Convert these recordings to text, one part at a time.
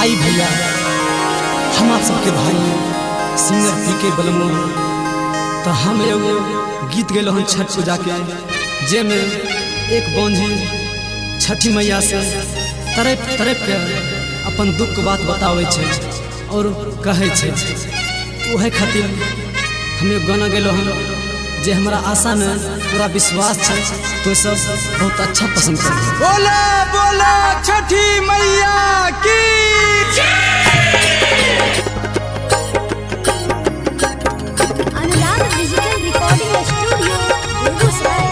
आई भैया, हम आप सबके भाई सिंगर पी के बलमो। तो हम एगो गीत गैल हन छठ पूजा के, जेमे एक बौंझी छठी मैया से तरप तरप के अपन दुख के बात बताबै छै और कहै छै। वह खातिर हम एगो गाना गैलो हन जे हमारा आशा में पूरा विश्वास छै तो सब बहुत अच्छा पसंद कर। बोला बोला छठी मैया की। Anurag digital recording studio, Begusarai.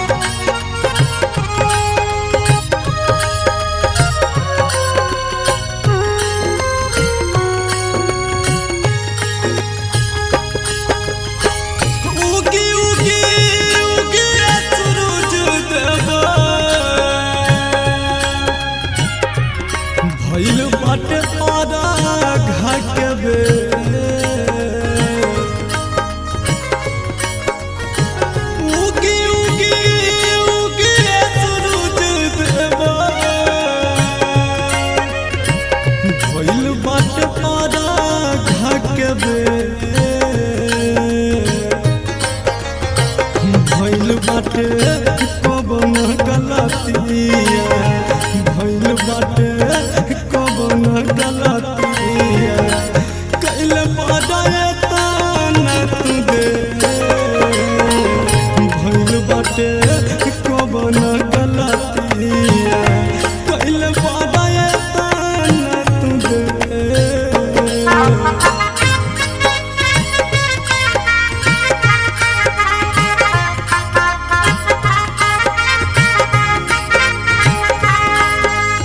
उगी उगी उगी सूरज देवा, भइल बाटे पारा घाट बे। उगी उगी उगी सूरज देवा, भइल बाटे पारा घाट बे। भइल बाटे कबन गलतिया, भइल बाटे कबन गलतिया, कैल पड़े ताना तू दे। भइल बाटे कबन गलतिया, कैल पड़े ताना तू दे।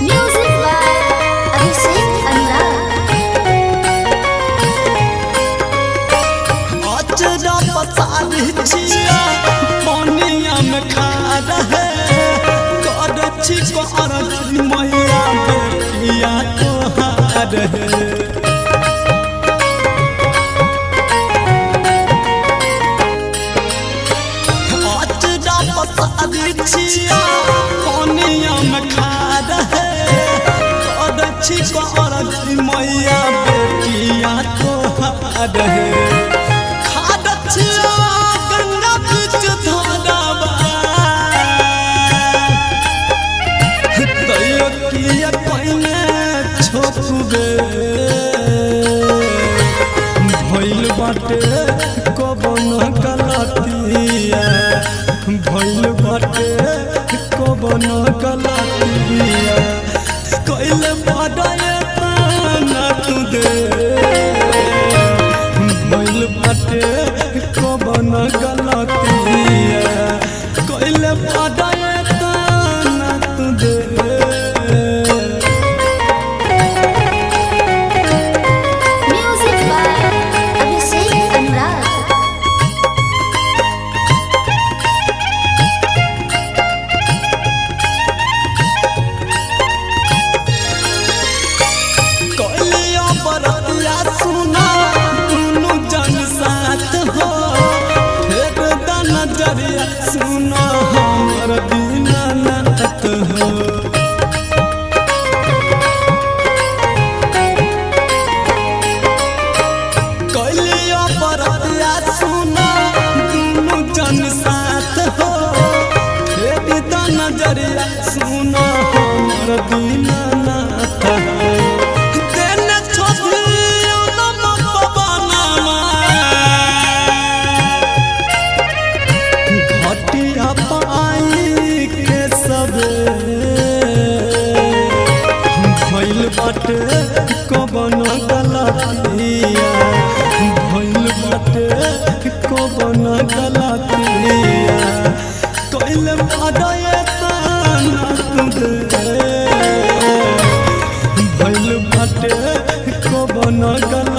Music by Abhishek Anurag. अचरा पसारी छिया पानिया में खा रहे, कर छी कर मैया बेटिया तोहार है। अचरा पसारी छिया पानिया में खा रहे, कर छी कर मैया बेटिया तोहार है। खादछिया गंगा बीच धारावा, तैयो किया पहिने छोपबे। भइल बाटे कबन गलतिया, भइल बाटे कबन गलतिया, कैल बड़े ताना तू दे। भइल बाटे कबन गलतिया, कैल बड़े ताना तू दे। Music by Abhishek Anurag. कलिया बरतिया सुना दुनु जन साथ हो, फेर द नजरिया सुना हमर दीनानाथ हो। कलिया बरतिया सुना दुनु जन साथ हो, फेर द नजरिया सुना हमर दीनानाथ हो। देने छोधियो नम पवनमा, घटिया पाई के सबे। भइल बाटे कबन गलतिया, भइल बाटे कबन गलतिया, कैल बड़े ताना तू दे। भइल बाटे कबन गलतिया।